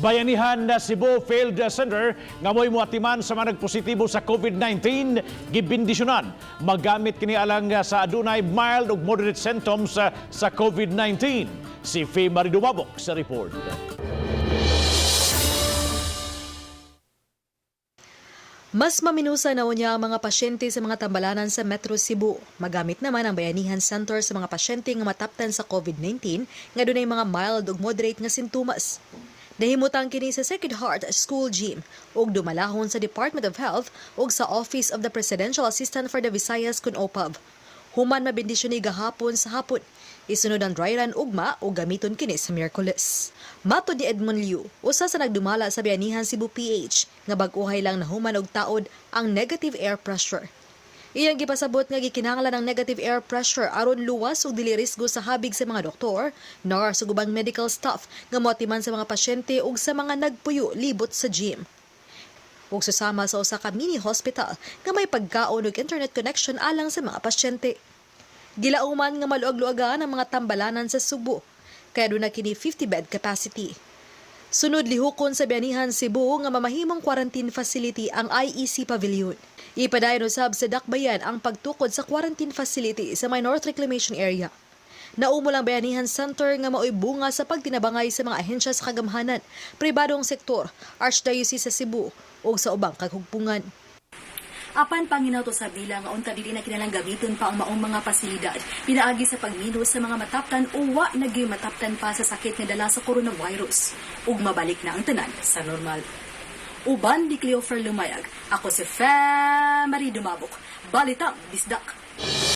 Bayanihan na Cebu Field Center nga mo'y muatiman sa mga nagpositibo sa COVID-19 gibindisyonan. Magamit kini alang sa adunay mild ug moderate symptoms sa COVID-19. Si Faye Marie Dumabok sa report. Mas maminusa na unya ang mga pasyente sa mga tambalanan sa Metro Cebu. Magamit naman ang Bayanihan Center sa mga pasyente nga mataptan sa COVID-19 nga dunay mga mild ug moderate nga sintomas. Nahimutang kini sa Sacred Heart School Gym ug dumalahon sa Department of Health ug sa Office of the Presidential Assistant for the Visayas kun OPAV. Human mabendisyon ni gahapon sa hapon. Isunod ang dry run ugma o gamiton kini sa Miyerkules. Matod ni Edmond Liu, usa sa nagdumala sa Bayanihan Cebu PH, nga bag-ohay lang nahuman og taod ang negative air pressure. Iyang gipasabot nga gikinahanglan ang negative air pressure aron luwas ug dili risgo sa habig sa mga doktor, nurse ug ubang medical staff nga moatiman sa mga pasyente ug sa mga nagpuyo libot sa gym ug susama sa usa ka mini hospital nga may pagkaon ug internet connection alang sa mga pasyente. Gilauman nga maluag-luagan ang mga tambalanan sa Subo, kaya duna kini 50 bed capacity. Sunod lihukon sa Bayanihan Cebu nga mamahimong quarantine facility ang IEC Pavilion. Ipadayon usab sa Dakbayan ang pagtukod sa quarantine facility sa may North Reclamation Area. Naumol ang Bayanihan Center nga maoy bunga sa pagtinabangay sa mga ahensya sa kagamhanan, pribadong sektor, Archdiocese sa Cebu ug sa ubang kaghugpungan. Apan panginawto sa bilang nga unta dili na kinalang gamiton pa ang maong mga pasilidad pinaagi sa pagminus sa mga mataptan o wa na gyud mataptan pa sa sakit nga dala sa coronavirus ug mabalik na ang tanan sa normal. Uban ni Cleofer Lumayag, ako si Fe Marie Dumabok. Balitang Bisdak.